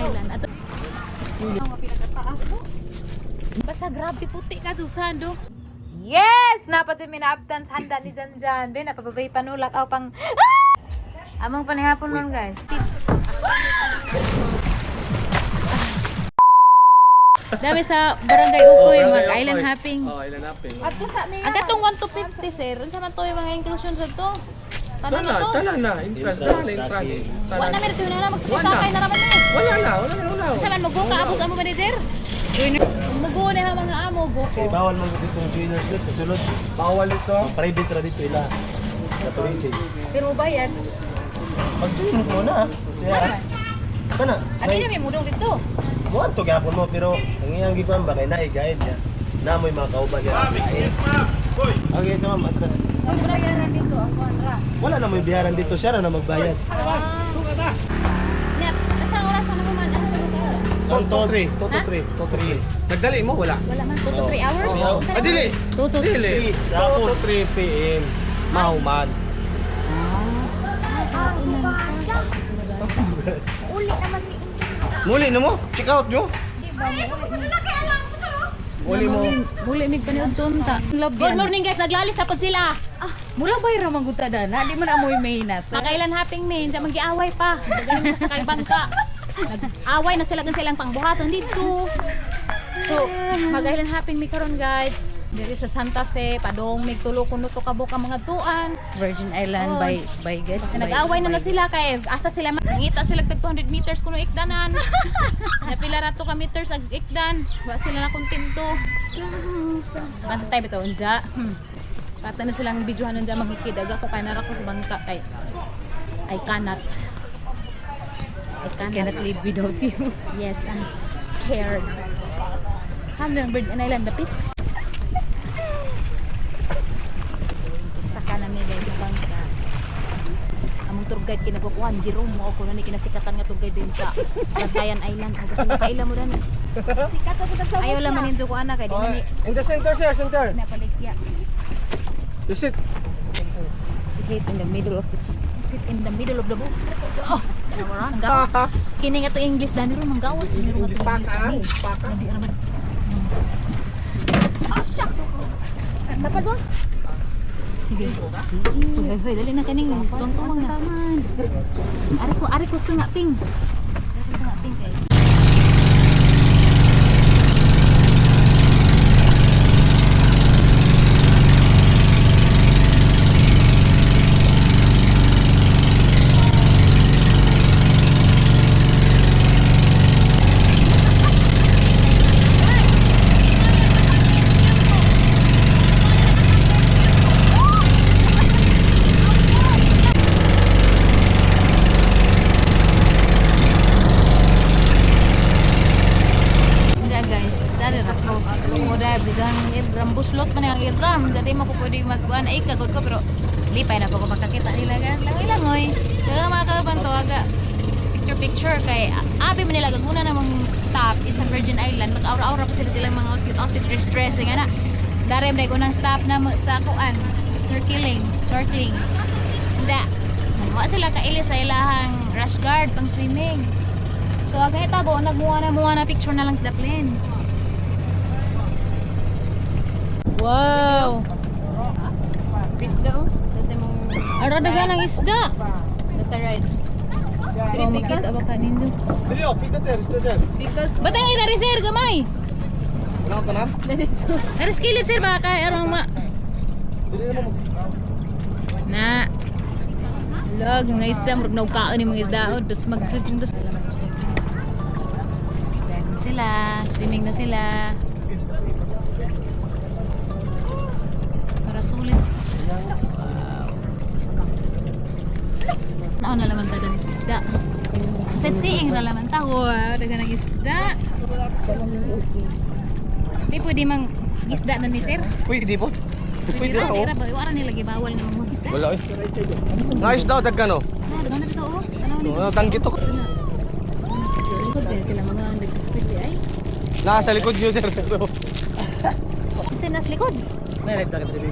Island. Ato nga pinakataas no. Basta grabe puti ka to sando. Yes! Napat mi naabtan sa handa ni Janjan. Be, napababay panulak aw pang Ah! Among panihapon nun, guys. Dami sa Barangay Ukoy, mag-island hopping. Oh, island hopping. Ang katong 1 to 50, sir. Unsa man to yung mga inclusion sa to? Tanan na Tana, to. tana na. Entrance, tana, entrance. Wa na meron na magsakay Wala. na raman eh. Wala na, wala na, wala. Unsa man mugo ka abos amo manager? Mugo na ha mga amo go ko. Kay bawal man dito ang joiners dito sa sulod. Bawal ito. Ang private ra dito ila. Sa tourism. Pero bayad. Mag-join mo na. Siya. Kana. Ano na may mudong dito? Mo adto gyapon mo pero ang iyang gikuan ba kay naay guide niya. Na mo'y mga kauban niya. Okay, sa ma'am, atras. May bayaran dito ang kontra. Wala na mo'y biyaran dito, siya ra na magbayad. Ah. Nya, asa oras na naman ang tulog ka? Ang 2 to 3, 2 to 3, 2 to 3. Nagdali mo, wala. Wala man 2 to 3 hours. Oo. Unsa Ah, na- dili. 2 to Dili. Sa 2 to 3 p.m. Mahuman. Muli na mo? Check out nyo? Muli mo. Muli mig paniud tunta. Good morning, guys, naglalis na pod sila. Ah, mula bay ra man gud ta dana, di man amoy may na to. Nakailan hopping ni, hindi magiaway pa. Dagaling pa sa kay bangka. Nag-away na sila gan silang pangbuhatan dito. So, mag-island hopping mi karon, guys. Diri sa Santa Fe, padong mig tulo kuno to kabuk ang mga tuan. Virgin Island Oh. by get. Nag-away na na sila kay asa sila mangita sila tag 200 meters kuno ikdanan. Napila ra to ka meters ag ikdan. Wa sila na kontento. Pantay bitaw unja. Pata na silang videohan unja manghikid aga ko kay nara ko sa bangka kay I cannot. I cannot. Cannot live without you. Yes, I'm scared. Ham ng Virgin Island dapit. Saka na mi guys sa bangka. Among tour guide kinakukuhan Jerome mo ako na ni kinasikatan nga tour guide din sa Bantayan Island. Ang kasi makaila mo dan. Ayaw lang maninjo ko ana kay di man ni In the center, sir, center. napaligya. You sit. Sit in the middle of the Sit in the middle of the boat. Oh, ang gawas. Kini nga to English dani ro manggawas dani ro nga to English dani. Dali ra man. Oh, shucks. Dapat ba? Sige. Hoy, hoy, dali na kaning tuwang-tuwang na. Ari ko sa nga ping. Ari ko sa nga ping kay. Hindi guys, dari ra ko. Mo dai bigang irdram buslot man ang irdram. Dati mo ko pwede magkuan ay kagod ko pero lipay na po ko makakita nila gan. Langoy langoy. Daga mga kauban to aga picture picture kay abi man nila gaguna namang stop is sa Virgin Island. Mag-aura-aura pa sila silang mga outfit outfit dress dressing ana. Dari man unang stop na sa kuan, snorkeling, snorkeling. Hindi. Wa sila kaili sa ilahang rash guard pang swimming. So agay tabo nagmuha na muha na picture na lang sa plane. Wow! fish daw. Sa mong Ara daga ng isda. nasa right. Oh, makita ba ka ninyo? Dili, oh, pika sir, isda sir. Because Batang ina sir gamay. Wala ka na? Aris kilit sir ba kay arong ma Dili na mo. na. Lag mga isda murag naukaon ni mga isda oh, dus mag dus. Dive na sila, swimming na sila. Para sulit. Wow. Naon na laman ta dani sa isda. Sightseeing na laman ta. Wow, daghan ng isda. Di pwede mang isda na ni sir. Pwede po. Pwede Pwede ra, ra, di oh. ra ba? Wala nila gibawal nga mga isda. Wala eh. Nice daw, dagkan oh. Na, daghan na bitaw oh. Tanaw ni Oh, tanggit ko. Likod din sila mga nag-speed di ay. Nasa likod niyo, sir. Kasi nasa likod. May right back baby.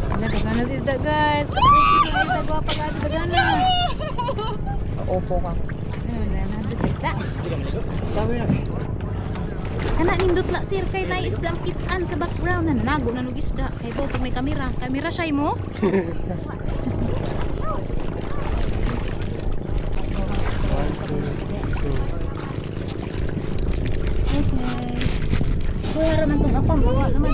Wala, daghan na si isda guys. Kapag sila isda, gwapa ka, daghan na. Opo ka. Ano man na natin sa isda? Kana nindot la, sir, kay na isda ang kitaan sa background na nago na nog isda kay po pag may kamera. Kamera siya mo. Okay. Kuya ra man tong apam, bawa naman.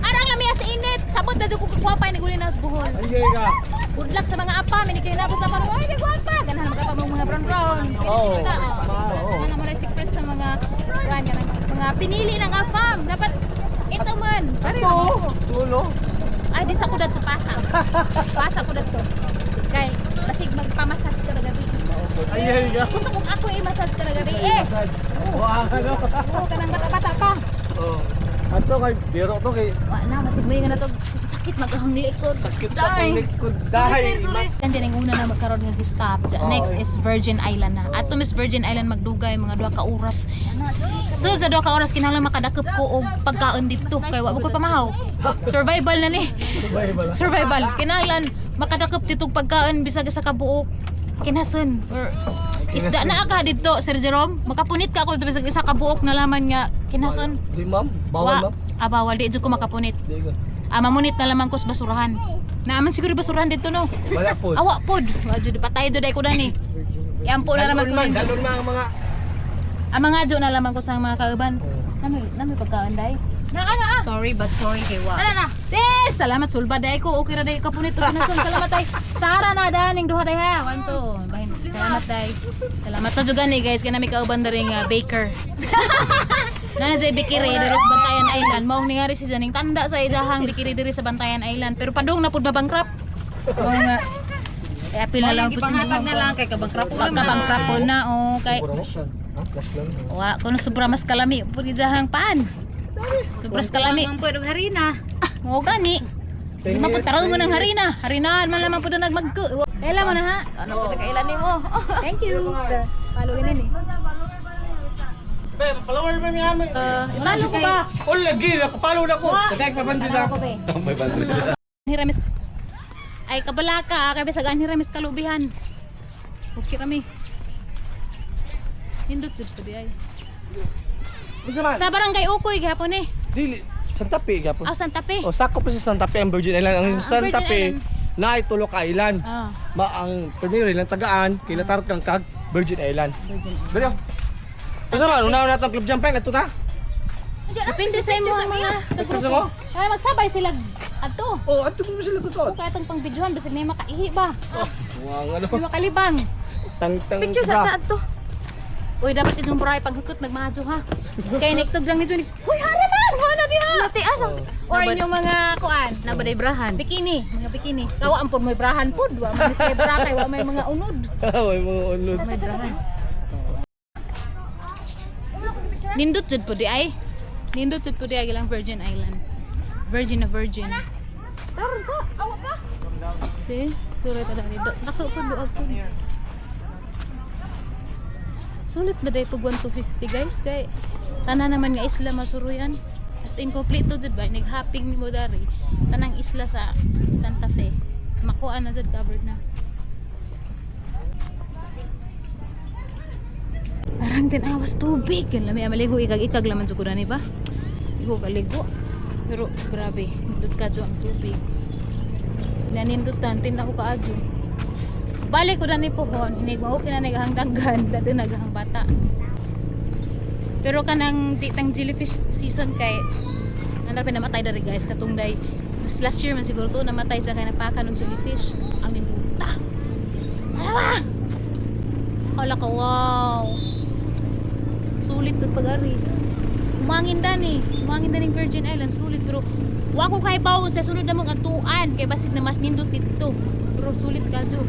Arang lami sa init. Sabot na jud ko kagwapa ni guli na sa Bohol. Ay, ka. Good luck sa mga apa, may nagkahinabos sa parang, ay, gwapa. Ganahan mag-apa mong mga brown brown. Oo. Kita, Oo. oh. Ganahan mo rin secret sa mga, ganyan, mga pinili ng afam. Dapat, ito man. Pare, Oo. Tulo. Ay, di sa ko dato pasa. Pasa ko dato. Kay, basig magpamassage ka na gabi. Ay, ay, ka. Gusto kong ako i-massage ka na gabi. Eh, Wah, ano? oo, kanang bata-bata pa. Oh. Ato kay biro to kay Wa na, masig mo yung na to. Sakit mag-ahang likod. sakit sa Day. akong likod dahil. Sorry, sorry. Yan din ang una na magkaroon ng stop. Oo, Next eh. is Virgin Island na. Ato Miss Virgin Island magdugay mga 2 ka oras. So sa 2 ka oras kinahanglan makadakop ko og pagkaon didto kay wa ko pamahaw. Survival na ni. Survival. Survival. Kinahanglan makadakop dito og pagkaon bisag sa kabuok kinasun or isda na ka didto, Sir Jerome. Makapunit ka ako dito bisag isa ka buok na laman nga kinasun. Di ma'am, bawal Wa, ma'am. ah, bawal di jud ko makapunit. Di ko. Ah, mamunit na lamang ko sa basurahan. Naaman siguro basurahan dito no. Wala po. Awa pod. Wa jud patay jud ay ko dani. Yampo na naman ko Dalon man, ninyo. dalon man ang mga Ang mga jo na lamang ko sa mga kauban. Nami nami pagkaon day. Na ano ah. Sorry but sorry kay wa. Ano na? Sis, salamat sulba day ko. Okay ra day kapunit og kinason. Salamat day. Sara na daning duha day ha. One two. Bahin. Salamat day. Salamat to jud gani guys kay nami kauban diri nga baker. Nana sa Bikiri diri sa Bantayan Island. Maong ningari si Janing tanda sa idahang Bikiri diri sa Bantayan Island. Pero padung na pud mabangkrap. Mao nga. Eh, apil na lang po sa Ipanghatag na lang kay kabangkrap. Pagkabangkrap po na, oh, kay Puro mo. Ha? Flash lang. wa kuno sobra mas kalami pud idahang pan. Sobra mas kalami. Ang pwede og harina. Mo gani. Di man pud tarong ng harina. Harinahan man lamang pud na nagmagko. Kaila mo na ha. Ano po kailan nimo? Thank you. Follow ginin eh. Be, follower ba niya amin? Ipalo ko ba? Oh, lagi, nakapalo na ko. Tagay pa bandila. Follow ko be. Hiramis. Ay kabalaka kay bisag anhiramis kalubihan. Okay rami. Nindot jud to di ay. Unsa man? Sa barangay Ukoy gihapon eh. Dili, Santa Fe gapon. Aw Santa Fe. O sakop pa sa Santa Fe ang Virgin Island. Ang Ah, ang Santa Virgin Fe Island. na ay tulo ka island. Ah. Ma ang primero ilang tagaan kay Latarot kang kag Virgin Island. Virgin Island. Dali. Unsa man una na tong club jumping adto ta? Depende sa imo ang mga Gusto kagrupo. mo? Para magsabay sila adto. Oh, adto mo sila tutod. Kung kaya itong pang-videohan, bisag na yung makaihi ba? Wow, ano? May makalibang. Tang tang. Picture sa taad to. Uy, dapat itong burahay paghukot, nagmahajo ha. Kaya niktog lang ni Johnny, Huy, haraman! Hana diha! Nati asam. Or inyong mga kuan, Nabaday brahan. bikini, mga bikini. Kawa ang pud may brahan pud, wa man ni bra kay wa may mga unod. May mga unod. May brahan. Nindot jud pud di ay. Nindot jud pud di ay gilang Virgin Island. Virgin na virgin. Taron sa. Awa pa. See? Tuloy ta dani. Nako pud buag pud. Sulit na day pag 1 to 50 guys kay tanan naman nga isla masuruyan. As in complete jud ba naghopping nimo dari tanang isla sa Santa Fe. Makuha na jud, covered na. Arang tinawas tubig. Yan lami maligo ikag-ikag laman jud ko dani ba? Igo kaligo. Pero grabe, nindot ka ang tubig. Nanindutan, tinaw ka adyo. Balik ko dani pohon, inig mao kina nagahang daghan, dado nagahang bata. Pero kanang di tang jellyfish season kay nanar namatay dari guys katong day mas last year man siguro to namatay sa kay napakan og jellyfish ang ninduta. Alawa! Ala ka wow. Sulit to pag-ari. Umangin dani, umangin dani Virgin Island sulit pero wa ko kay bawo sa sunod namong atuan kay basig na mas nindot didto. Pero sulit kadyo.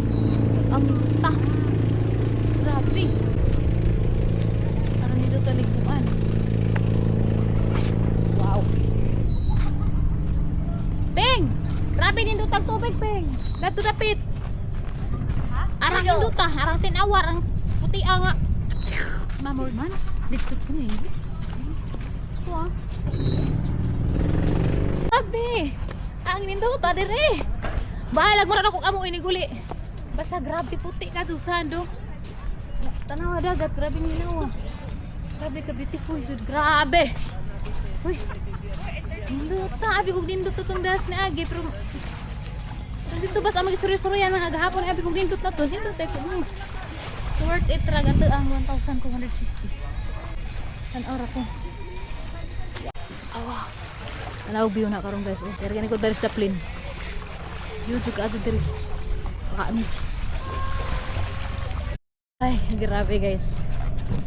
Ang ta. Grabe. Parang nindot taliguan. Wow. Peng! Grabe nindot ang tubig, Peng. Dato dapit. Arang nindot ah, arang tinawar ang puti nga. Mamor man. Dito ko ni. Ito ah. Grabe! Ang nindot ta dire. Bahalag mo ra ko kamo iniguli. Basta grabe puti ka to sando. Tanawa dagat, grabe ninawa. Grabe ka beautiful jud, grabe. Uy. Nindot ta, abi kog nindot to tong das ni agi pero pero dito bas ang magistorya-storya mga gahapon abi kog nindot na to, nindot tay po mo. So worth it ra gato ang 1,250. Tan-aw ra ko. Awa. Tanaw view na karon, guys. Oh, pero gani ko dari sa plane. View jud ka diri. Pakaamis. Ay, grabe, guys.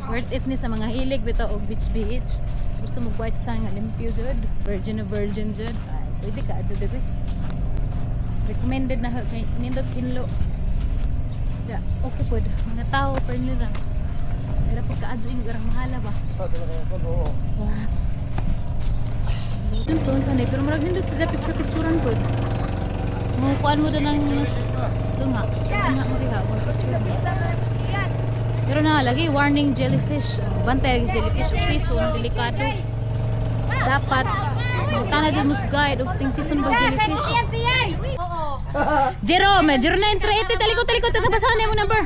Worth it ni sa mga hilig bitaw og beach beach. Gusto mo white sand nga limpyo jud, virgin na virgin jud. Ay, pwede ka adto diri. Recommended na kay nindot hinlo. Ja, okay pod. Mga tao friendly ra. Pero pagka adto ini garang mahala ba. Sa talaga ko, oo. Wow. Dun to sanay pero murag nindot sa picture picturean pod. Mo kuan mo na ng mas ito nga. Ito nga mo diha mo picture. Pero na lagi warning, jellyfish. Bantay lagi jellyfish ug season delikado. Dapat mangutana din mo sa guide og ting season bag jellyfish. Jerome, 0938, talikod, talikod, tatabasahan mo number.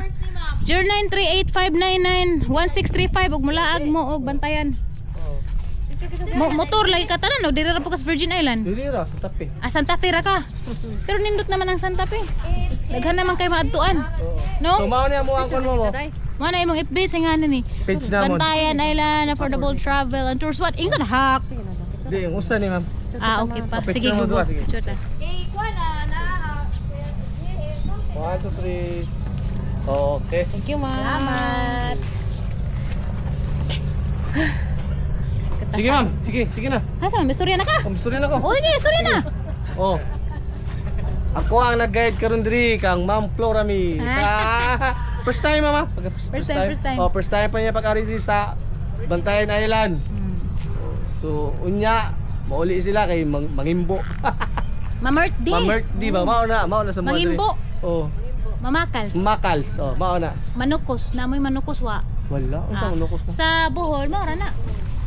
0938-599-1635 ug mulaag mo og bantayan. Oo. Mo motor lagi ka tanan og diri ra po ka sa Virgin Island. Dili ra sa tapi. Ah, Santa Fe ra ka. Pero nindot naman ang Santa Fe. Daghan naman kay maadtuan. Oo. No? So mao niya mo ang kon mo mo. Mo na imong FB sa nga ni. Page namon. Bantayan Island, affordable travel and tours. What? Ingon hack. Di yung usa ni ma'am. Ah, okay pa. Picture Sige, mo go go. duha, sige. Picture ta. 1 2 3. Okay. Thank you, ma'am. Salamat. Sige ma'am, sige, sige na. Ha, sa istorya na ka? Kung istorya na ko. Oh, sige, istorya na. Oh. Ako ang nag-guide karon diri kang Ma'am Florami. Ah, first time, mama. First time, first time. Oh, first time pa niya pag-ari diri sa Bantayan Island. So, unya mauli sila kay mangimbo. Mamert di. Mamert di ba? Mao na sa mga diri. Mangimbo. Oh, Mamakals. Makals. Oh, mao na. Manukos. Namoy manukos wa. Wala, unsa Ah. manukos na? Sa Bohol, mao ra na.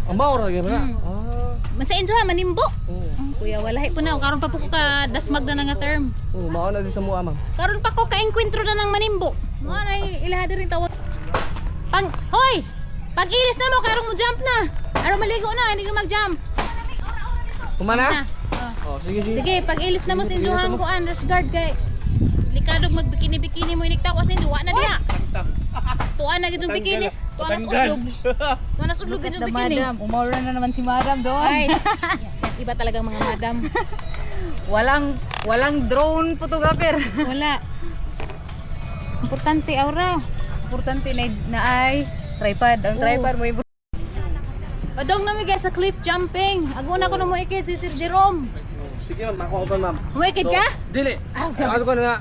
Ang mao ra gyud na. Ah. Sa inyo ha, manimbo. Oo. Kuya, wala po na. Karon pa po ko ka dasmag na nga term. Oh, mao na din sa mua, ma'am. Karon pa ko kaengkwentro na ng manimbo. Mo na ilaha diri tawag. Pang hoy! Pag ilis na mo karong mo jump na. Aron maligo na, hindi ka mag-jump. Kumana? Na. Oh. Oh, sige, sige. Sige, pag ilis na mo sa inyo hang kuan, rush guard kay delikado mag bikini bikini mo iniktawas ninyo, wa na diha. Tuan na gid yung bikini. Tuan na Patanggal. udlog. Tuan na udlog Look gid at yung the bikini. madam. Umaura na naman si madam doon. Ay. Iba talagang mga madam. Walang drone photographer. Wala. Importante aura. Importante na ay tripod. Ang Oo. tripod mo yung Padong na mi guys sa cliff jumping. Aguna ko na mo ikid si Sir Jerome. Sige ma'am, ako ako ma'am. Muikid ka? Dili. Ah, Ano ko na nga.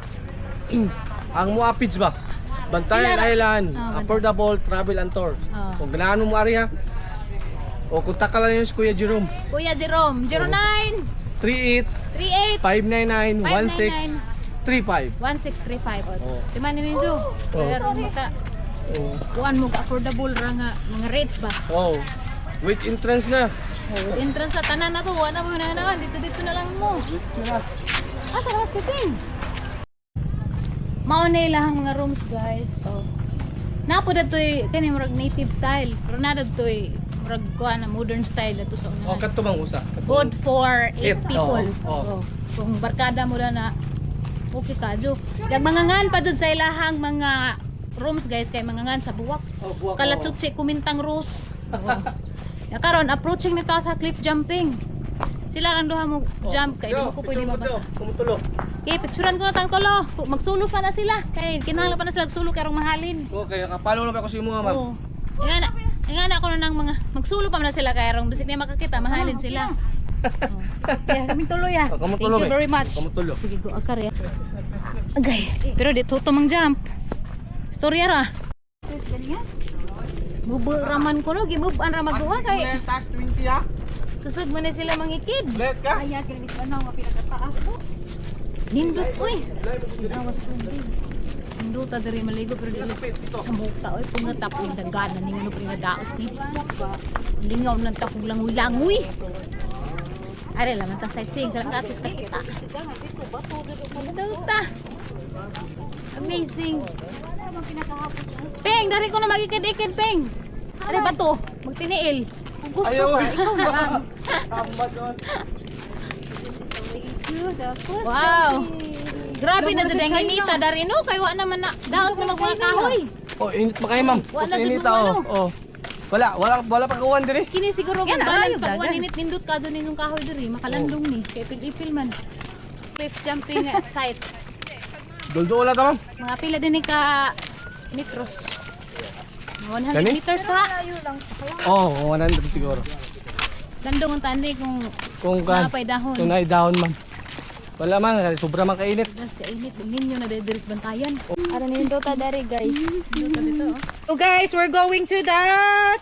Ang mua page ba? Bantayan Island, Oh, Bantayan. affordable travel and tours. Oh. Kung ganahan mo ari ha. O kontak ka lang yun si Kuya Jerome. Kuya Jerome, 09 38 38 599 1635. 1635. Oh. Timan ni ninyo. Pero maka Oh. kuan mo ka affordable ra nga mga rates ba? Oh. With entrance na. Oh, entrance sa tanan na to, wala mo na naman dito dito na lang mo. Ah, sa labas piping. Mao na ilahang mga rooms, guys. Oh. Napo datoy kani murag native style, pero na datoy murag kuan na modern style ato sa Oh, unahan. kadto bang usa? Kadto. Good for 8 Eight, people. oo, oo. Oh. Kung barkada mo na na okay ka jo. Nagmangangan pa dud sa ilahang mga rooms, guys, kay mangangan sa buwak. Oh, buwak. Kalatsutsi kumintang rose. Oo. Ya karon approaching nito sa cliff jumping. Sila rang duha mo jump kay di mo ko pwede mabasa. Kumutulo. Okay, picturean ko na tang tulo. Magsulo pa na sila. Kay kinahanglan pa na sila magsulo kay karong mahalin. Okay, nakapalo na ba ako sa imo ma'am? Oo. Inga na ako na ng mga magsulo pa man na sila kay karong bisig niya makakita mahalin sila. Oo. Kaya kami tuloy ah. Oh, Thank kamutulo, you be. very much. Kamutulo. Sige, go akar ya. Agay, pero di to mang jump. Storya ra. Mubo raman ko no, gimuban ra magduha kay Taas 20 ha. kusog man na sila mangikid. Let ka. Ay, kaya ano nga pinakataas ko. Nindot uy. Awas tubig. Nindota diri maligo pero dili sa muka oy, pungatap og dagan na ning ano pa nga daot ni. Lingaw nang takog langoy-langoy. Are lang ta sightseeing sa lang atis kakita. Nindota. Amazing. Peng, dari ko na magikid-ikid, Peng. Are bato, magtiniil. Kung gusto Ayaw. ka, ikaw na lang. Samba doon. Wow. Grabe na jud ang inita dari no kay wa naman na daot na magwa kahoy. Oh, init pa kayo, ma'am. Wala jud Init mo oh. ano. Oh. Wala, wala, wala pa kawan diri. Kini siguro Yan, mag balance arayo, pag dagan. 1 init nindot ka doon ninyong kahoy diri makalandong ni kay ipil-ipil man. Cliff jumping site. Dulduol na ta, ma'am. Mga pila din ni ka metros. 100 Gani? meters ka. Oh, 100 siguro. Landong ang tani kung Kung kan. naapay dahon. Kung naay dahon, ma'am. Wala man, sobra man kainit. Das kainit ninyo na diri sa bantayan. Aron nindota dari, guys. Nindot dito. Oh. So guys, we're going to the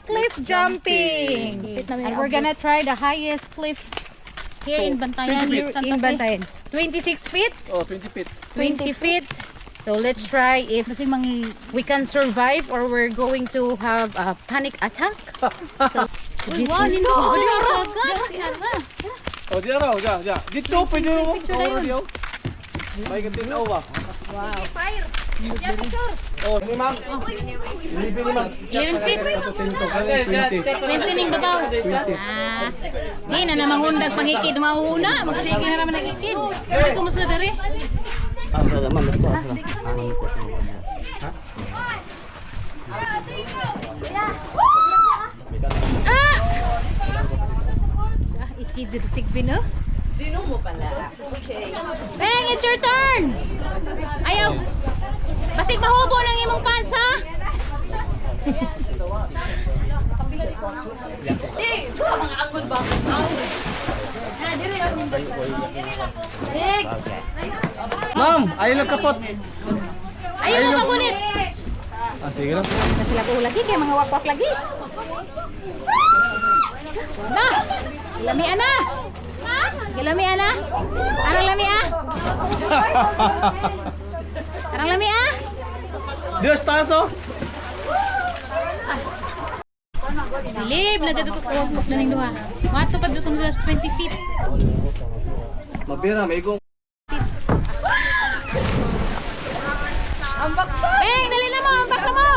cliff jumping. And we're gonna try the highest cliff Here in Bantayan, here Santa in Fe. Bantayan. 26 feet, Oh, 20 feet. 20 feet. So let's try if Basig mang we can survive or we're going to have a panic attack. So Uy, this wow, is nindot Oh, diri di sa ara. dagat. Di ara. Oh, di araw, di, di. Dito pwede mo. Picture na yun. Oh, May katinaw ba? Fire. Yeah, picture. Oh, ni ma'am. Libre ni ma'am. 11 feet. 20. 20 ning babaw. Ah. Di na na mangundag pangikid mauuna, magsige na naman nagikid. Pwede ko musla diri. Ah! Ah, ikid jud sigbin oh. Sino mo pala? Okay. Peng, it's your turn. Ayaw. Basig mahubo ng imong pants ha. Di, go mga angol ba? Ah, diri ako. Dig. Ma'am, ayaw lang kapot. Ayaw mo magunit. Ah, sige lang. Na sila ko lagi kay mga wakwak lagi. Na. Lami ana. Lami ana. Arang lami ah. Arang lami ah. Dios taso. Bilib nagadyo ko kawagpok na ning duha. Mato pa jud kung sa 20 feet. Mabira, may igong. Beng, dali na mo, ambak na mo.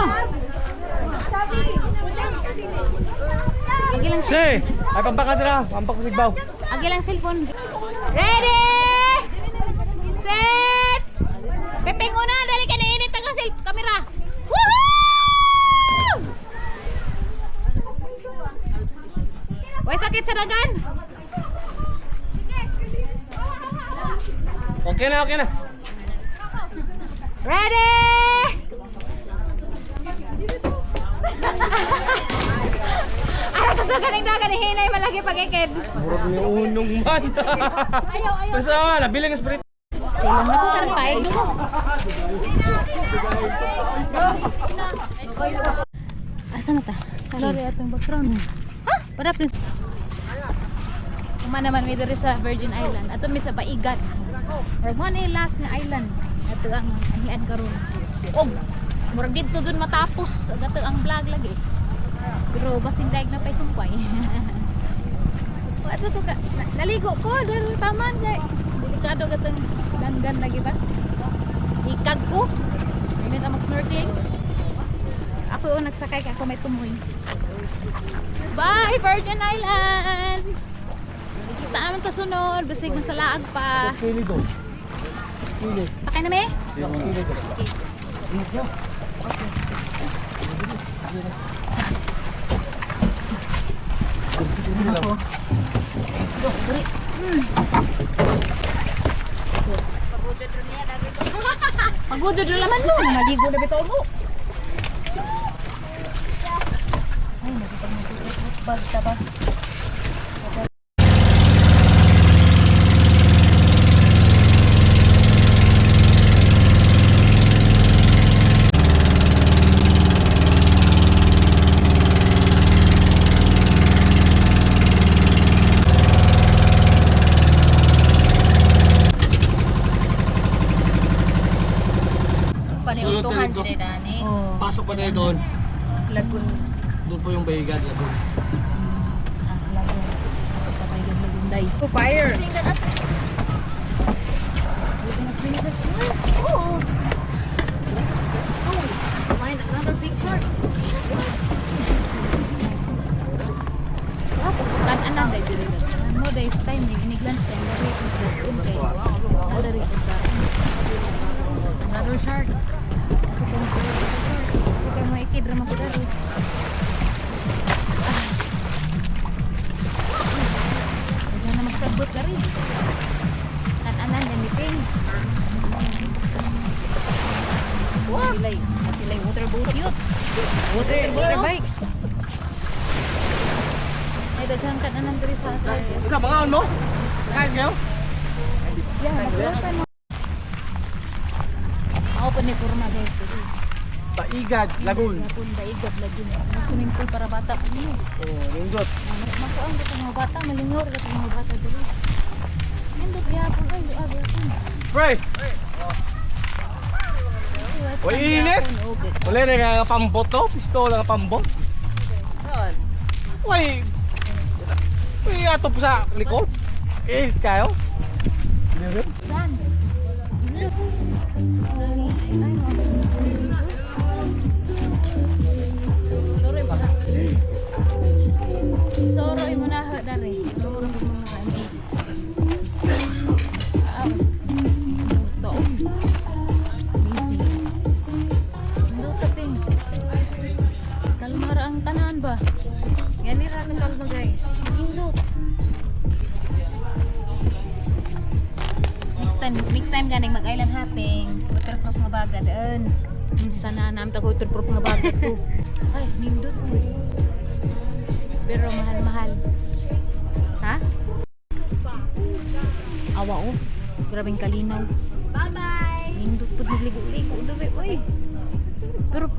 Agi lang, Se, ay pambaka dira, pambak sigbaw. agi lang cellphone. Ready? Set! Pepeng una, dali ka na init ang cell camera. Woohoo! Way sakit sa dagan. Okay na, okay na. Ready? Ara kasugan ang dagan hinay man lagi pagikid. Murag ni unong man. Ayaw, ayaw. Basta nga, nabiling spirit. Silong na ko karang paeg ko. Asa na ta? Sorry atong background. Ha? Para please. Uma naman mi diri sa Virgin Island. Aton mi sa Baigan. Or mo ni last nga island. Ato ang anian karon. Og murag didto dun matapos ang ato ang vlog lagi. Pero basin daig na pay sumpay. Ato ko ka, naligo ko dahil taman kay delikado gatong danggan lagi ba. Ikag ko. May ta mag-snorkeling. Ako yung nagsakay kay ako may tumoy. Bye Virgin Island. Kita naman ta sunod, bisig masalaag pa. Pili do. Pili. Sakay na me? Pili do. Pagudod na laman mo, naligo na bitaw mo. Ay, bag ta ba? Sulod Doon. Lagoon. Doon po yung Baygad Lagoon. Ah, Lagoon. Baygad Lagoon day. Fire. Oo. Oh, find another big shark. Kan anan day diri. Mo day time ni inig lunch time diri pagkaon kay. Diri pagkaon. Another shark. Okay mo ikid ra man ko diri. Ah. Na magsagot diri. Kan anan din ni Ping. Sila'y, sila'y water boat yun. Water water bike. Ay, daghang kan anan diri sa sa. Ito, mga ano? Kain kayo? Yeah, magluto mo. Ako pa ni forma guys. Diri. Baigad Lagoon. Lagoon, Baigad Lagoon. May swimming pool para bata po niyo. Oh, nindot. Makuang dito mga bata, malingaw dito mga bata diri. Nindot gihapon ay luag gihapon. Pre! Uy, init! Okay. Wala na nga pambot to. Pistola nga pambot. Uy! Uy, ato po sa likod. Eh, kayo? Saan? Nindot. Ay, Soroy mo na. Soroy mo na ha dari. Soroy mo na ha. Ah. Ito. Amazing. Nindot taping. Kalma ra ang tanan ba? Gani ra ang kalma guys. Nindot. Next time ganing mag-island hopping, waterproof nga baga daan. Sana naam tag waterproof nga baga to. Ay, nindot mo. Pero mahal-mahal. Ha? Awa oh. Grabeng kalinaw. Bye-bye! Nindot pud magligo-ligo diri oy. Pero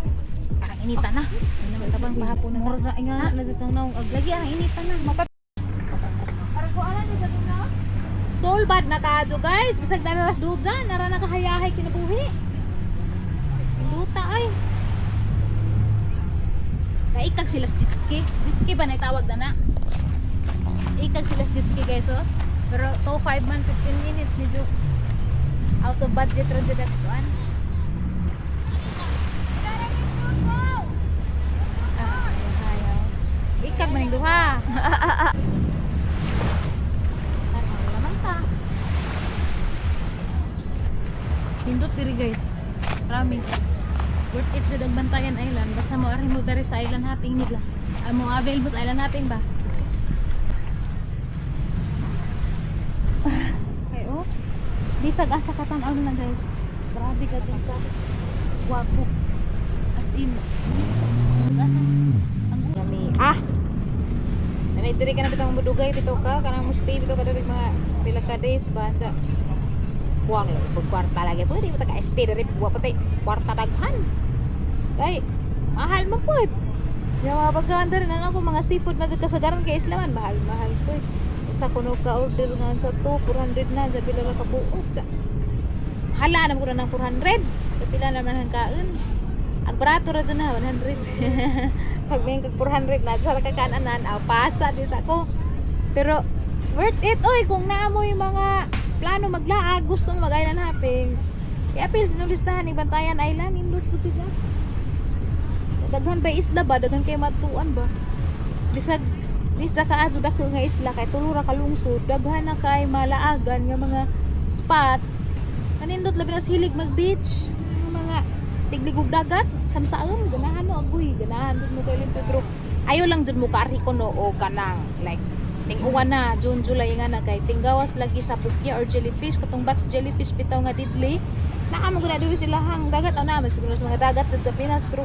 parang inita na. Ano naman tabang pahapon na. Murag na nga na sa naong ag lagi ang inita na. Mapa Para ko alam ni na? Soul bad na kaadyo guys. Bisag dararas do dyan. Nara na kahayahay kinabuhi. Luta ay. Naikag sila sa jet ski. Jet ski ba na itawag na na? Ikag sila sa jet ski guys oh. Pero to 5 man 15 minutes medyo out of budget ra jud ang kuan. Ah, ayaw. Ikag man ning duha. Wala man ta. Pindot diri guys. Promise. Worth it jud ang Bantayan Island. Basta mo ari mo diri sa island hopping nila. Amo avail mo sa island hopping ba? Ay oh. Bisag asa ka tan-aw na guys. Grabe ka dyan sa gwapo. As in. Asa ang Nami. Ah! Nami diri ka na bitang mudugay bitaw ka kanang musti bitaw ka diri mga pila ka days ba sa kuwang lang pag kwarta lagi pwede mo ta ka stay diri wa pa tay kwarta daghan. Kay mahal man pud. Yung mga pagkaan diri na ako mga seafood man sa kasagaran kay isla man mahal mahal pud. Isa kuno ka order nga sa 2 400 na sa pila ka kabuok sa hala na ko na ng 400. Kapila naman ang kaon. Ang barato ra dyan na 100. Pag may kag 400 na sa kakananan, aw pasa di sa ako. Pero worth it oy kung naamoy mga plano maglaag, gusto mo mag-island hopping. I-appeal sa inyong listahan ni Bantayan Island, indot po siya. Daghan ba isla ba? Daghan kay matuan ba? Bisag bisa ka adto dako nga isla kay tulo ra ka lungsod, daghan na kay malaagan nga mga spots. Kanindot labi na sa hilig mag-beach, yung mga tigligog dagat, samsaam, ganahan mo agoy, ganahan jud mo kay Limpe pero ayo lang jud mo kaari ko no o kanang like ting-uwan na June July nga na kay tinggawas lagi sa bukya or jellyfish katong box jellyfish bitaw nga didli naa mo gud diri sila hang dagat o naman siguro sa mga dagat dyan sa Pinas pero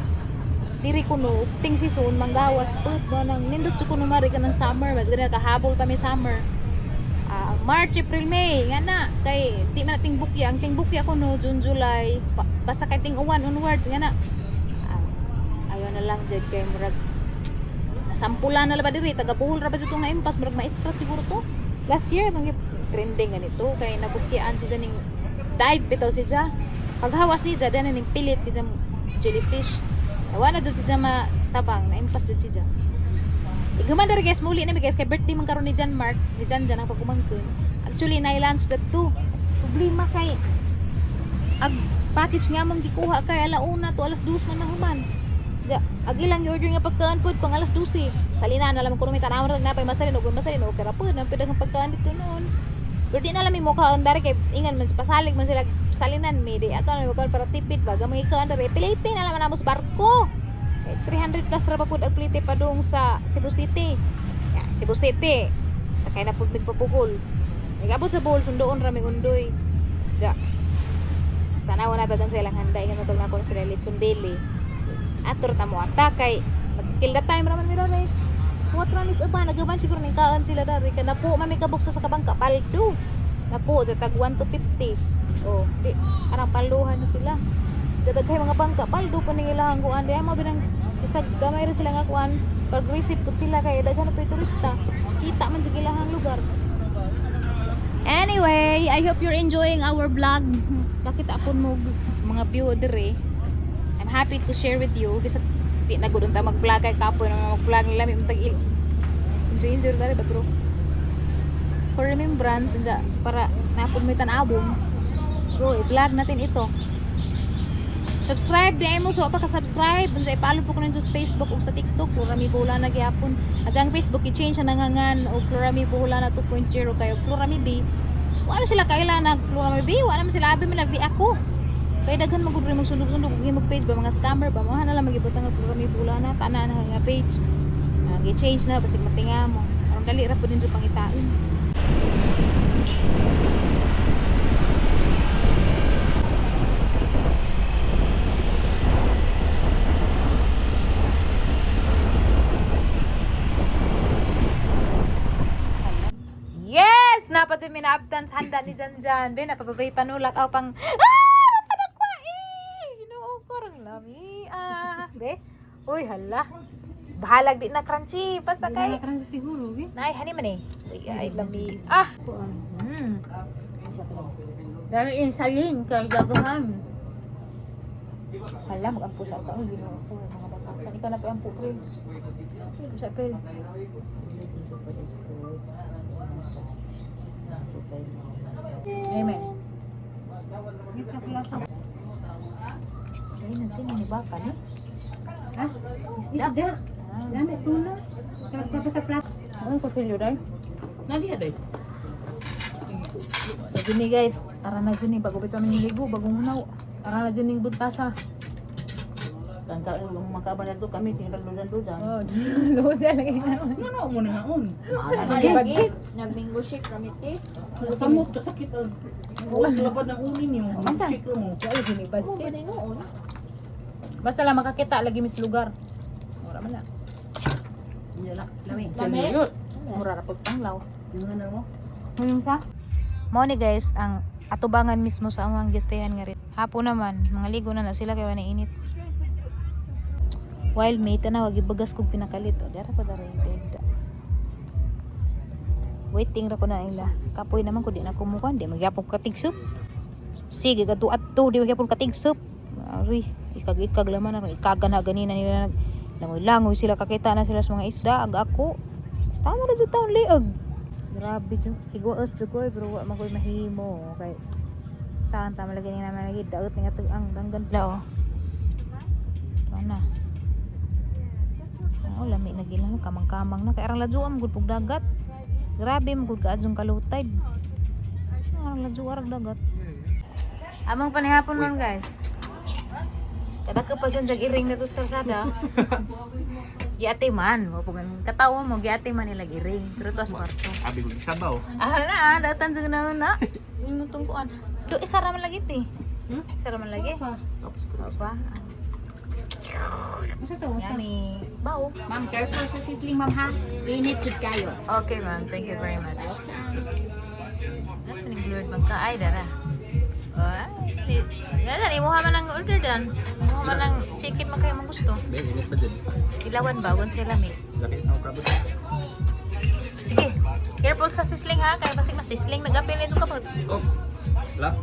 diri kuno ting season manggawas pud mo nang nindot jud kuno mari ka ng summer mas gani kahabol pa mi summer. Ah, March, April, May nga na kay di man na ting bukya ang ting bukya kuno June, July pa, basta kay ting uwan onwards nga na. Ah, ayo na lang jud kay murag sampulan na ba diri taga Bohol ra ba jud to nga impas murag maestra siguro to last year itong trending ganito kay nabukyaan siya ning dive bitaw siya paghawas niya dyan ning pilit siya jellyfish. Wa na jud si Jama tabang, naimpas jud si Jam. Iguman diri guys, muli na mi guys kay birthday man karon ni John Mark, ni Jan Jan ang pagkumangkon. Actually na lunch to. Problema kay ag package nga mong gikuha kay alauna to alas 2 man mahuman. Ya, ag ilang order nga pagkaan pod pang alas 12. Salina na lang kuno may tanaw ra napay masalin og masalin og kara pod ang pud pagkaan dito noon. Pero di na lang mi mukhaon dari kay ingan man pasalig man sila salinan mi di ato na mukhaon para tipid ba gamay ikaon dari pilite na lang man namo sa barko. Eh, 300 plus ra pa pud ang plite padung sa Cebu City. Ya, Cebu City. Sakay na pud migpapukol. Nagabot sa Bohol sundoon ra mi undoy. Ya. Tanaw na tagan sa ilang handa ingan matug na ko sila lechon belly. Ator ta mo ata kay mag-kill the time ra man mi dere. What ra is uban nagaban siguro ning kaan sila dere kay napo man mi kabuksa sa kabangka paldo. Napo sa tag 1 to 50. Oh, di arang palduhan na sila. Dadaghay mga bangka paldo pa ning ilahang kuan di mo binang bisag gamay ra sila nga kuan progressive pud sila kay daghan na pud turista. Kita man sa ilahang lugar. Anyway, I hope you're enjoying our vlog. Kakita po mo mga view dire. I'm happy to share with you. Bisag di na gud unta mag-vlog kay kapoy na mag-vlog nila mi untag il. Enjoy enjoy dare ba bro? For remembrance unja para napod mo tan-awon. Go, i-vlog natin ito. Subscribe di ay mo so pa ka subscribe unsa i-follow po ko ninyo sa Facebook ug sa TikTok Florami Bulana gyapon. Hanggang Facebook i-change na nanghangan og Florami Bulana 2.0 kay og Florami B. Wala sila kaila nag Florami B, wala man sila abi man nagdi ako. Kay daghan man gud rin magsundog-sundog ug himog page ba mga scammer ba mo na lang magibutang og Florami Bulana tanan na nga page. Ah, gi-change na basig matinga mo. Aron dali ra pud ninyo pangitain. Yes! Napat yung minaabtan sa handa ni Janjan. Be, napababay panulak. Aw, pang... Ah! Napanakwa eh! Ginoo ko, rang lami. Ah, be. Uy, hala. Bahalag di na crunchy. Basta kay... Crunchy siguro, eh. Nay, hani man eh. Uy, ay, lami. Ah! Dahil insalin kay dagahan. Hala, mag-ampo sa tao. Ginoo ko, mga batasan. Ikaw na pa ampo, April. Sa April. Amen. Ay, nagsino ni baka, no? Ha? Isda. Dami tuna. Tapos sa plat. Ang kutsilyo, day. Naliha day. Lagi ni guys, tara na dyan eh, bago bitaw ng ligo, bagong unaw. Tara na dyan yung buntasa. Kanta makaban na to kami tinagludan-ludan. Oh, lusa lagi na. Ano mo na haon? Nag-mango shake kami te. Samot ka sakit ang labad ng uli niyo. Shake mo. Wala gini budget. Basta lang makakita lagi mis lugar. Mura man na. Lami. Mura ra pag panglaw. Yung ano mo? Huyong sa? Mao ni guys, ang atubangan mismo sa among gistayan nga rin. Hapon naman, mga ligo na na sila kay wala init. While may tanaw gibagas kog pinakalit o dara pa dara yung deda. Waiting ra ko na ila. Kapoy naman ko di na kumukuan, di magyapon katig soup. Sige kadto adto di magyapon katig soup. Ari, ikag-ikag laman na ikagan na ganina nila nag langoy-langoy sila kakita na sila sa mga isda ag ako. Tama na sa taon liog. Grabe jud. Higuos jud ko eh, pero wa man ko'y mahimo kay saan tama lagi ni naman lagi daot ni atong ang danggan pala oh. Ana. Oh, lami na gilang kamang-kamang na kay arang ladyoan gud pug dagat. Grabe man gud kaadjong kalutay. Arang ladyo arang dagat. Among panihapon ron guys. Kada ka pa dyan jag iring na to sa karsada. Giate man, mo pugan katawa mo giate man nila iring pero to sa kwarto. Abi ko gisabaw. Ah na, ah, datan sa na na. Imo tong kuan. Do isa ra man lagi ti. Hmm? Isa ra man lagi. Tapos ko. Pa. Yummy. Bao. Ma'am, careful sa sizzling, ma'am, ha? Init jud kayo. Okay, ma'am. Thank you very much. Ano ning Lord magkaay dara. Ay, Yan, imuha man ang order dan. Imuha man ang chicken man kayo gusto. Be, init pa din. Ilawan ba gun sila mi. Laki ang kabot. Sige. Careful sa sisling ha, kaya basig mas sisling nagapil nito kapag Oh. La.